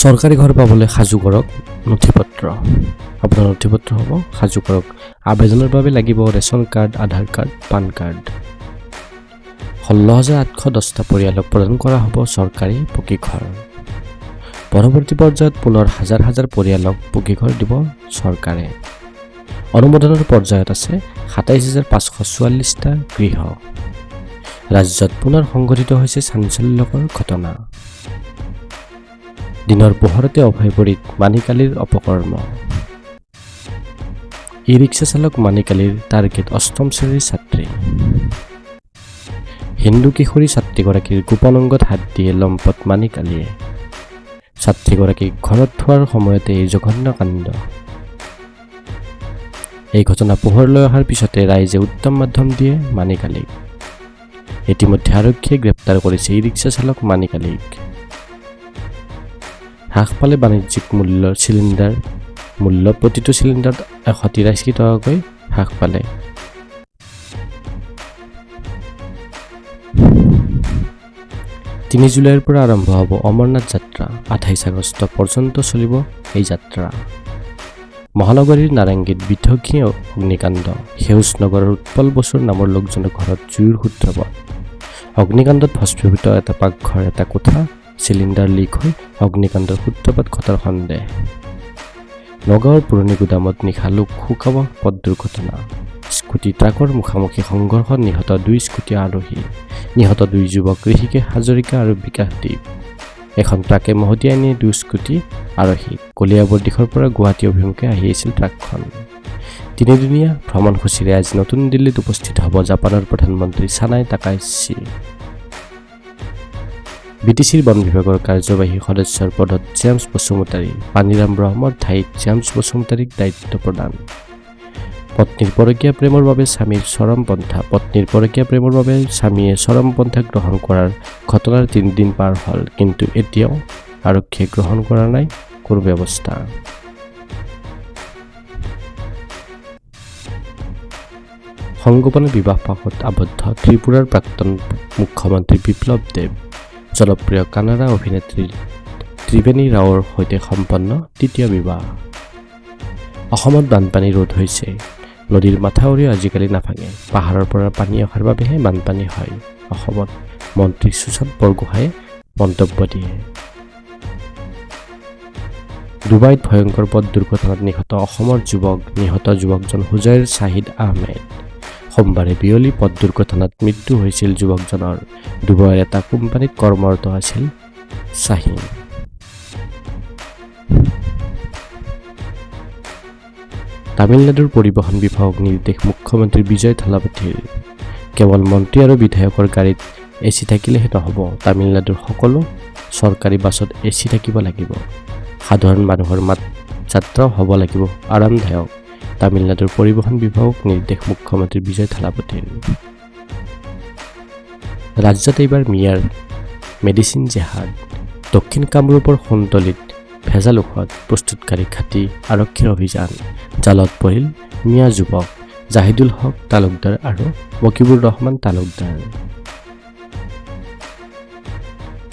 চৰকাৰী ঘৰ পাবলৈ সাজু কৰক নথি পত্ৰ। আপোনাৰ নথি পত্ৰ হ'ব সাজু কৰক। আবেদনৰ বাবে লাগিব ৰেচন কাৰ্ড, আধাৰ কাৰ্ড, পান কাৰ্ড। 16,810টা পৰিয়ালক প্ৰদান কৰা হ'ব চৰকাৰী পকী ঘৰ। পৰৱৰ্তী পৰ্যায়ত পুনৰ হাজাৰ হাজাৰ পৰিয়ালক পকী ঘৰ দিব চৰকাৰে। অনুমোদনৰ পৰ্যায়ত আছে 27,544টা গৃহ। ৰাজ্যত পুনৰ সংঘটিত হৈছে চাঞ্চল্যকৰ ঘটনা। দিনৰ পোহৰতে অভয়পুৰীত মানিক আলীৰ অপকৰ্ম। ই ৰিক্সা চালক মানিক আলীৰ টাৰ্গেট অষ্টম শ্ৰেণীৰ ছাত্ৰী। হিন্দু কিশোৰী ছাত্ৰীগৰাকীৰ গোপন অংগত হাত দিয়ে লম্পট মানিক আলীয়ে। ছাত্ৰীগৰাকীক ঘৰত থোৱাৰ সময়তে এই জঘন্য কাণ্ড। এই ঘটনা পোহৰলৈ অহাৰ পিছতে ৰাইজে উত্তম মাধ্যম দিয়ে মানিক আলীক। ইতিমধ্যে আৰক্ষীয়ে গ্ৰেপ্তাৰ কৰিছে ই ৰিক্সা চালক মানিক আলীক। হ্ৰাস পালে বাণিজ্যিক মূল্যৰ চিলিণ্ডাৰ মূল্য। প্ৰতিটো চিলিণ্ডাৰত 183 টকাকৈ হ্ৰাস পালে। 3 জুলাইৰ পৰা আৰম্ভ হ'ব অমৰনাথ যাত্ৰা। 28 আগষ্ট পৰ্যন্ত চলিব এই যাত্ৰা। মহানগৰীৰ নাৰেংগীত বিধ্বংসী অগ্নিকাণ্ড। সেউজ নগৰৰ উৎপল বসুৰ নামৰ লোকজনৰ ঘৰত জুইৰ সূত্ৰপাত। অগ্নিকাণ্ডত ভস্মীভূত এটা পাকঘৰ, এটা কোঠা। চিলিণ্ডাৰ লিক হৈ অগ্নিকাণ্ডৰ সূত্ৰপাত ঘটাৰ সন্দেহ। নগাঁৱৰ পুৰণি গুদামত নিশা লোক শোকাৱহ পথ দুৰ্ঘটনা। স্কুটি ট্ৰাকৰ মুখামুখি সংঘৰ্ষত নিহত দুই স্কুটি আৰোহী। নিহত দুই যুৱক ঋষিকেশ হাজৰিকা আৰু বিকাশ দ্বীপ। এখন ট্ৰাকে মহতিয়াই নিয়ে দুই স্কুটি আৰোহীক। কলিয়াবৰ দিশৰ পৰা গুৱাহাটী অভিমুখে আহি আছিল ট্ৰাকখন। তিনিদিনীয়া ভ্ৰমণসূচীৰে আজি নতুন দিল্লীত উপস্থিত হ'ব জাপানৰ প্ৰধানমন্ত্ৰী ছানাই তাকাইচি। বিটিচিৰ বন বিভাগৰ কাৰ্যবাহী সদস্যৰ পদত জেমছ বসুমতাৰী। পানীৰাম ব্ৰহ্মৰ ঠাইত জেমছ বসুমতাৰীক দায়িত্ব প্ৰদান। পত্নীৰ পৰকীয়া প্ৰেমৰ বাবে স্বামীৰ চৰম পন্থা। পত্নীৰ পৰকীয়া প্ৰেমৰ বাবে স্বামীয়ে চৰম পন্থা গ্ৰহণ কৰাৰ ঘটনাৰ 3 দিন পাৰ হ'ল, কিন্তু এতিয়াও আৰক্ষীয়ে গ্ৰহণ কৰা নাই কোনো ব্যৱস্থা। সংগোপনে বিবাহপাশত আবদ্ধ ত্ৰিপুৰাৰ প্ৰাক্তন মুখ্যমন্ত্ৰী বিপ্লৱ দেৱ। জনপ্ৰিয় কানাড়া অভিনেত্ৰী ত্ৰিবেণী ৰাওৰ সৈতে সম্পন্ন তৃতীয় বিবাহ। অসমত বানপানী ৰোধ হৈছে। নদীৰ মাথাউৰিও আজিকালি নাভাঙে। পাহাৰৰ পৰা পানী অহাৰ বাবেহে বানপানী হয় অসমত, মন্ত্ৰী সুশান্ত বৰগোহাঁয়ে মন্তব্য দিয়ে। ডুবাইত ভয়ংকৰ পথ দুৰ্ঘটনাত নিহত অসমৰ যুৱক। নিহত যুৱকজন হুজাইৰ শ্বাহিদ আহমেদ। সোমবাৰে বিয়লি পথ দুৰ্ঘটনাত মৃত্যু হৈছিল যুৱকজনৰ। ডুবাইৰ এটা কোম্পানীত কৰ্মৰত আছিল শ্বাহিন। তামিলনাডুৰ পৰিবহণ বিভাগক নিৰ্দেশ মুখ্যমন্ত্ৰী বিজয় থালাপতিৰ। কেৱল মন্ত্ৰী আৰু বিধায়কৰ গাড়ীত এচি থাকিলেহে নহ'ব, তামিলনাডুৰ সকলো চৰকাৰী বাছত এচি থাকিব লাগিব। সাধাৰণ মানুহৰ মাত যাত্ৰাও হ'ব লাগিব আৰামদায়ক। তামিলনাডুৰ পৰিবহণ বিভাগক নিৰ্দেশ মুখ্যমন্ত্ৰী বিজয় থালাপতিৰ। ৰাজ্যত এইবাৰ মিয়াৰ মেডিচিন জেহাদ। দক্ষিণ কামৰূপৰ সোণতলীত ভেজাল ঔষধ প্ৰস্তুতকাৰী ঘাটি আৰক্ষীৰ অভিযান। জালত পৰিল মিয়া যুৱক জাহিদুল হক তালুকদাৰ আৰু মকিবুৰ ৰহমান তালুকদাৰ।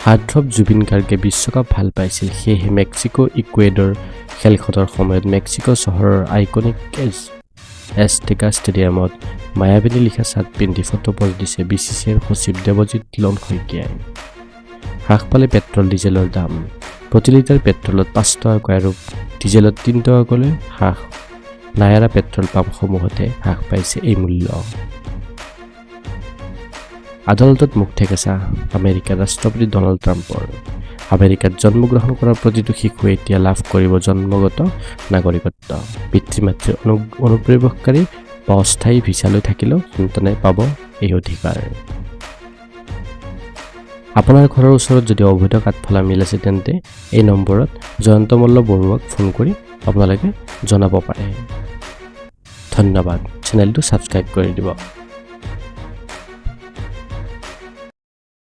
হাৰ্টথ্ৰব জুবিন গাৰ্গে বিশ্বকাপ ভাল পাইছিল, সেয়েহে মেক্সিকো ইকুৱেডৰ খেলখনৰ সময়ত মেক্সিকো চহৰৰ আইকনিক এজটেকা ষ্টেডিয়ামত মায়াবিনী লিখা চাৰ্ট পিন্ধি ফটো প'জ দিছে বিচিচিআইৰ সচিব দেৱজিৎ লোন শইকীয়াই। হ্ৰাস পালে পেট্ৰল ডিজেলৰ দাম। প্ৰতি লিটাৰ পেট্ৰলত 5 টকাকৈ আৰু ডিজেলত 3 টকাকৈ হ্ৰাস। নায়াৰা পেট্ৰল পাম্পসমূহতে হ্ৰাস পাইছে এই মূল্য। আদালতত মুখ থেকেচা আমেৰিকাৰ ৰাষ্ট্ৰপতি ডনাল্ড ট্ৰাম্পৰ। আমেৰিকাত জন্মগ্ৰহণ কৰা প্ৰতিটো শিশুৱে এতিয়া লাভ কৰিব জন্মগত নাগৰিকত্ব। পিতৃ মাতৃৰ অনুপ্ৰৱেশকাৰী বা অস্থায়ী ভিছা লৈ থাকিলেও সন্তানে পাব এই অধিকাৰ। আপোনাৰ ঘৰৰ ওচৰত যদি অবৈধ কাঠফলা মিল আছে, তেন্তে এই নম্বৰত জয়ন্ত মল্ল বৰুৱাক ফোন কৰি আপোনালোকে জনাব পাৰে। ধন্যবাদ। চেনেলটো ছাবস্ক্ৰাইব কৰি দিব।